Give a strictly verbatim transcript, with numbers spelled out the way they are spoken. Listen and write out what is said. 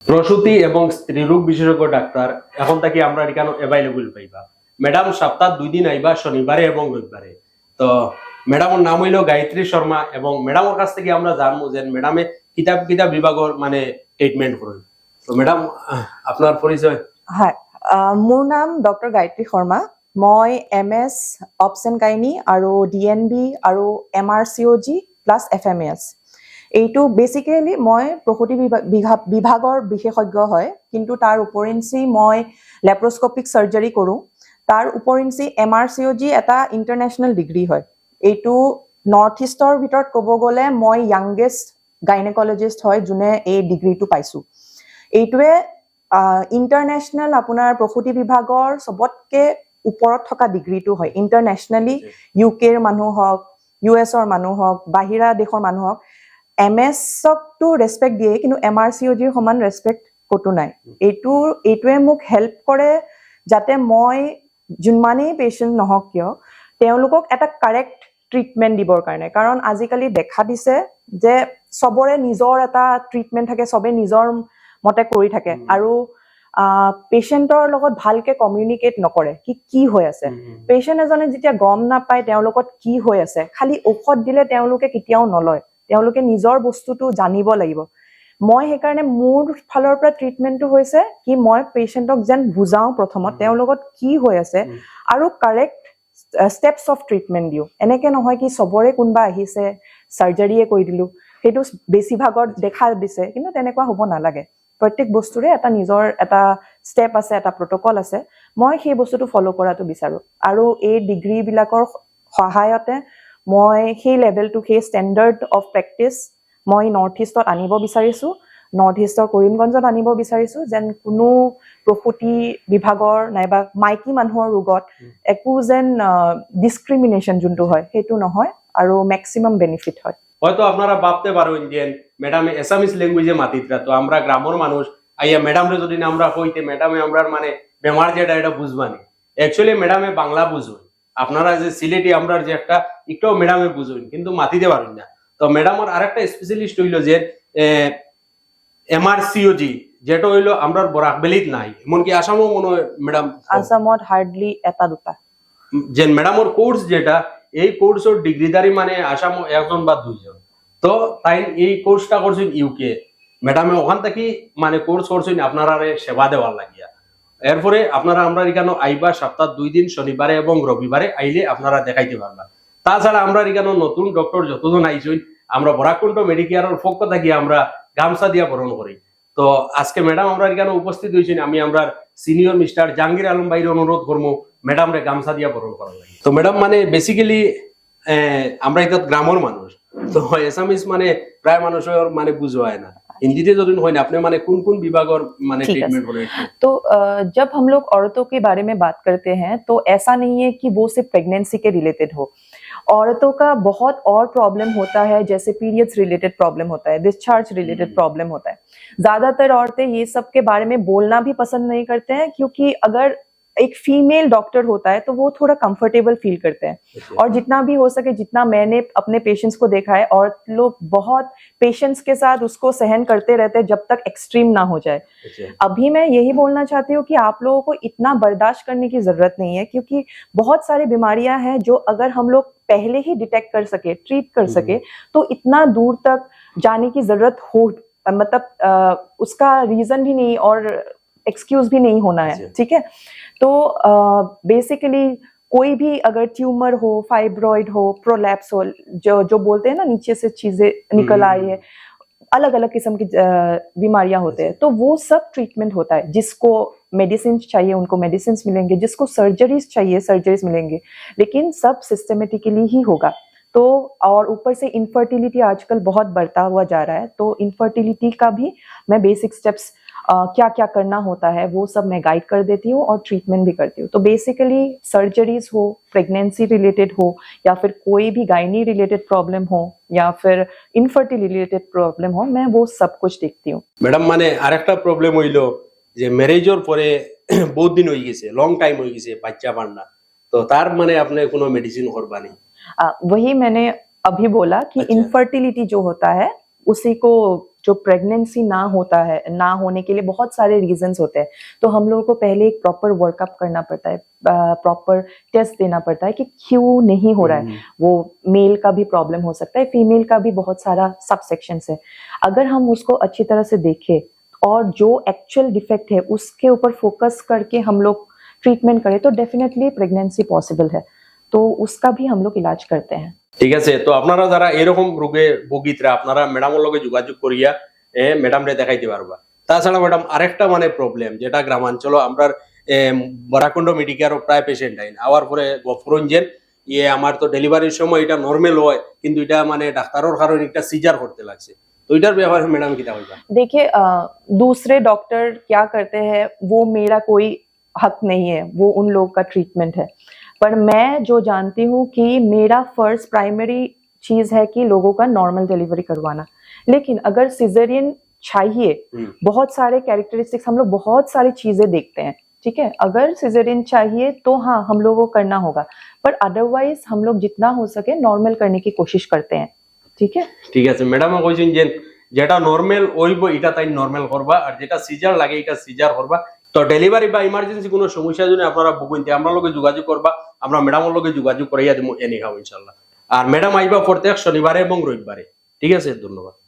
প্রসূতি এবং স্ত্রীরোগ বিশেষজ্ঞ ডাক্তার এখন থাকি আমরার ইখানো অ্যাভেলেবল পাইবা। ম্যাডাম সপ্তাহ দুই দিন আইবা, শনিবারে এবং রবিবারে। তো ম্যাডামর নাম অইলো গায়ত্রী শর্মা এবং ম্যাডামর কাছ থাকি আমরা জানমু যে ম্যাডামে কিতা কিতা বিভাগর মানে ট্রিটমেন্ট করইন। তো ম্যাডাম, আহ, আপনার পরিচয়? হয়। আহ, মোৰ নাম ডক্টৰ গায়ত্ৰী শৰ্মা। মই M S obs and gynae আৰু ডি এন বি আৰু M R C O' G plus F M S. এইটো বেচিকেলি মই প্ৰসূতি বিভা- বিঘা- বিভাগৰ বিশেষজ্ঞ হয়, কিন্তু তাৰ উপৰিঞ্চি মই লেপ্ৰস্কপিক চাৰ্জাৰী কৰোঁ। তাৰ উপৰিঞ্চি এম আৰ চি অ' জি এটা ইণ্টাৰনেশ্যনেল ডিগ্ৰী হয়। এইটো নৰ্থ ইষ্টৰ ভিতৰত ক'ব গ'লে মই য়াংগেষ্ট গাইনেকলজিষ্ট হয় যোনে এই ডিগ্ৰীটো পাইছোঁ। এইটোৱে ইণ্টাৰনেশ্যনেল আপোনাৰ প্ৰসূতি বিভাগৰ চবতকে ওপৰত থকা ডিগ্ৰীটো হয়। ইণ্টাৰনেশ্যনেলি ইউ কেৰ মানুহ হওক, ইউ এছৰ মানুহ হওক, বাহিৰা দেশৰ মানুহ হওক, এম এছকতো ৰেচপেক্ট দিয়ে, কিন্তু এম আৰ চি অ' জিৰ সমান ৰেচপেক্ট ক'তো নাই। এইটো এইটোৱে মোক হেল্প কৰে যাতে মই যিমানেই পেচেণ্ট নহওক কিয় তেওঁলোকক এটা কাৰেক্ট ট্ৰিটমেণ্ট দিবৰ কাৰণে। কাৰণ আজিকালি দেখা দিছে যে চবৰে নিজৰ এটা ট্ৰিটমেণ্ট থাকে, চবে নিজৰ মতে কৰি থাকে। উম। আৰু পেচেণ্টৰ লগত ভালকে কমিউনিকেট নকৰে কি কি হৈ আছে। উম, উম। পেচেণ্ট এজনে যেতিয়া গম নাপায় তেওঁৰ লগত কি হৈ আছে, খালি ঔষধ দিলে তেওঁলোকে কেতিয়াও নলয়। তেওঁলোকে নিজৰ বস্তুটো জানিব লাগিব। মই সেইকাৰণে মোৰ ফালৰ পৰা ট্ৰিটমেণ্টটো হৈছে কি মই পেচেণ্টক যেন বুজাওঁ প্ৰথমত উম। তেওঁৰ লগত কি হৈ আছে উম। আৰু কাৰেক্ট ষ্টেপছ অফ ট্ৰিটমেণ্ট দিওঁ। এনেকে নহয় কি চবৰে কোনোবা আহিছে চাৰ্জাৰীয়ে কৰি দিলোঁ, সেইটো বেছিভাগত দেখা দিছে, কিন্তু তেনেকুৱা হ'ব নালাগে। প্ৰত্যেক বস্তুৰে এটা নিজৰ এটা ষ্টেপ আছে, এটা প্ৰট'কল আছে। মই সেই বস্তুটো ফ'ল' কৰাটো বিচাৰোঁ আৰু এই ডিগ্ৰীবিলাকৰ সহায়তে মই সেই লেভেলটো, সেই ষ্টেণ্ডাৰ্ড অফ প্ৰেক্টিছ মই নৰ্থ ইষ্টত আনিব বিচাৰিছোঁ, নৰ্থ ইষ্টৰ কৰিমগঞ্জত আনিব বিচাৰিছোঁ, যেন কোনো প্ৰসূতি বিভাগৰ নাইবা মাইকী মানুহৰ ৰোগত উম। একো যেন ডিছক্ৰিমিনেশ্যন যোনটো হয় সেইটো নহয় আৰু মেক্সিমাম বেনিফিট হয়। হয়তো আপনারা ভাবতে পারেন যে ম্যাডামে এসামিস ল্যাঙ্গুয়েজে মাতিতরা, তো আমরা গ্রামর মানুষ আইয়া ম্যাডামরে যদি না আমরা কইতে, ম্যাডামে আমরার মানে বেমার যেটা এটা বুঝবানি। অ্যাকচুয়ালি ম্যাডামে বাংলা বুঝইন, আপনারা যে সিলেটি আমরার যে একটা একটাও ম্যাডামে বুঝইন, কিন্তু মাতিতে পারেন না। তো ম্যাডামর আরেকটা স্পেশালিস্ট হইলো যে এম আর সি ও জি, যেটা হইলো আমরার বরাক ভ্যালিত নাই, এমনকি আসামও মনে হয় ম্যাডাম আসামত হাৰ্ডলি এটা দুটা। যে ম্যাডামর কোর্স যেটা, এই কোর্সর ডিগ্রিধারী মানে আসামও একজন বা দুইজন। তো তাই এই কোর্সটা করছেন ইউকে, ম্যাডামে ওখান থাকি মানে কোর্স করছেন আপনারারে সেবা দেওয়ার লাগিয়া। এরপরে আপনারা আমরার ইখানো আইবা সপ্তাহ দুই দিন, শনিবারে এবং রবিবারে আইলে আপনারা দেখাইতে পারবা। তাছাড়া আমরার ইখানো নতুন ডক্টর যতজন আইছইন, আমরা বরাক কণ্ঠ মেডিকেয়ারর পক্ষ থাকি আমরা গামছা দিয়া বরণ করি। তো আজকে ম্যাডাম আমরার ইখানো উপস্থিত হইছইন, আমি আমরার সিনিয়র মিস্টার জাহাঙ্গীর আলম ভাইরে অনুরোধ করমু ম্যাডামরে গামছা দিয়া বরণ করার লাগি। তো ম্যাডাম মানে বেসিক্যালি আমরা এটা গ্রামর মানুষ, তো এসামিস মানে প্রায় মানুষর মানে বুঝা হয় না। হিন্দিতে যদি হয় না, আপনি মানে কোন কোন বিভাগর মানে ঠিক আছে। ট্রিটমেন্ট করেন? तो अ, जब हम लोग औरतों के बारे में बात करते हैं तो ऐसा नहीं है कि वो सिर्फ प्रेगनेंसी के रिलेटेड हो। औरतों का बहुत और प्रॉब्लम होता है, जैसे पीरियड्स रिलेटेड प्रॉब्लम होता है, डिस्चार्ज रिलेटेड हम्म। प्रॉब्लम होता है। ज्यादातर औरतें ये सब के बारे में बोलना भी पसंद नहीं करते हैं, क्योंकि अगर एक फीमेल डॉक्टर होता है तो वो थोड़ा कंफर्टेबल फील करते हैं। अच्छा। और जितना भी हो सके, जितना मैंने अपने पेशेंट्स को देखा है, औरत लोग बहुत पेशेंस के साथ उसको सहन करते रहते हैं जब तक एक्सट्रीम ना हो जाए। अच्छा। अभी मैं यही बोलना चाहती हूँ कि आप लोगों को इतना बर्दाश्त करने की जरूरत नहीं है, क्योंकि बहुत सारी बीमारियां हैं जो अगर हम लोग पहले ही डिटेक्ट कर सके, ट्रीट कर हम्म। सके, तो इतना दूर तक जाने की जरूरत हो, मतलब अ, उसका रीजन भी नहीं और एक्सक्यूज भी नहीं होना है। जी। ठीक है, तो बेसिकली कोई भी अगर ट्यूमर हो, फाइब्रॉइड हो, प्रोलैप्स हो, जो जो बोलते हैं ना, नीचे से चीजें निकल हम्म। आई है, अलग अलग किस्म की अ, बीमारियां होते हैं, तो वो सब ट्रीटमेंट होता है। जिसको मेडिसिन चाहिए उनको मेडिसिन मिलेंगे, जिसको सर्जरीज चाहिए सर्जरीज मिलेंगे, लेकिन सब सिस्टमेटिकली ही होगा। तो और ऊपर से इनफर्टिलिटी आजकल बहुत बढ़ता हुआ जा रहा है, तो इनफर्टिलिटी का भी मैं बेसिक स्टेप्स क्या क्या करना होता है वो सब मैं गाइड कर देती हूँ और ट्रीटमेंट भी करती हूँ। तो बेसिकली सर्जरीज हो, प्रेगनेंसी रिलेटेड हो, या फिर कोई भी गायनी रिलेटेड प्रॉब्लम हो या फिर इनफर्टिलिटी रिलेटेड प्रॉब्लम हो, मैं वो सब कुछ देखती हूँ। ম্যাডাম মানে আরেকটা প্রবলেম হইলো যে ম্যারেজর পরে বহুত দিন হয়ে গেছে, লং টাইম হয়ে গেছে বাচ্চা পার না, তো তার মানে আপনি কোনো মেডিসিন করবানি? आ, वही मैंने अभी बोला कि अच्छा। इनफर्टिलिटी जो होता है उसी को तो प्रेगनेंसी ना होता है, ना होने के लिए बहुत सारे रीजंस होते हैं। तो हम लोगों को पहले एक प्रॉपर वर्कअप करना पड़ता है, प्रॉपर टेस्ट देना पड़ता है कि क्यों नहीं हो रहा है। हम्म। वो मेल का भी प्रॉब्लम हो सकता है, फीमेल का भी बहुत सारा सबसेक्शन है। अगर हम उसको अच्छी तरह से देखें और जो एक्चुअल डिफेक्ट है उसके ऊपर फोकस करके हम लोग ट्रीटमेंट करें तो डेफिनेटली प्रेगनेंसी पॉसिबल है। तो उसका भी हम लोग इलाज करते हैं। ঠিক আছে, তো আপনারা যারা এরকম রোগে ভুগিতরা, আপনারা ম্যাডামর লগে যোগাযোগ করিয়া এ ম্যাডামরে দেখাইতে পারবা। তাছাড়া ম্যাডাম, আরেকটা মানে প্রবলেম, যেটা গ্রামাঞ্চল আমরা বরাকুণ্ড মেডিকেয়ারও প্রায় পেশেন্ট আইন, আওয়ার পরে গফরঞ্জেন ইয়ে আমার তো ডেলিভারির সময় এটা নর্মাল হয়, কিন্তু এটা মানে ডাক্তারর কারণে একটা সিজার করতে লাগছে। তো এটার ব্যাপারে ম্যাডাম কিতা কইবা? देखिए, अ, दूसरे डॉक्टर क्या करते हैं, वो मेरा कोई हक नहीं है, वो उन लोग का ट्रीटमेंट है। पर मैं जो जानती हूँ कि मेरा फर्स्ट प्राइमरी चीज है कि लोगों का नॉर्मल डिलीवरी करवाना। लेकिन अगर सिजेरियन चाहिए, हम्म। बहुत सारे कैरेक्टरिस्टिक्स, हम लोग बहुत सारी चीजें देखते हैं, ठीक है। अगर सिजेरियन चाहिए तो हाँ, हम लोगों को करना होगा, पर अदरवाइज हम लोग जितना हो सके नॉर्मल करने की कोशिश करते हैं, ठीक है। ঠিক আছে, ম্যাডামে কইছেন যে যেটা নর্মাল অইব এটা তাই নর্মাল করবা, আর যেটা সিজার লাগে এটা সিজার করবা। তো ডেলিভারি বা ইমার্জেন্সি কোনো সমস্যা যদি আপনারা ভুগইন তে আমরার লগে যোগাযোগ করবা, আমরা ম্যাডামর লগে যোগাযোগ করাইয়া দিমু এনি হাউ ইনশাল্লাহ। আর ম্যাডাম আইবা প্রত্যেক শনিবারে এবং রবিবারে। ঠিক আছে, ধন্যবাদ।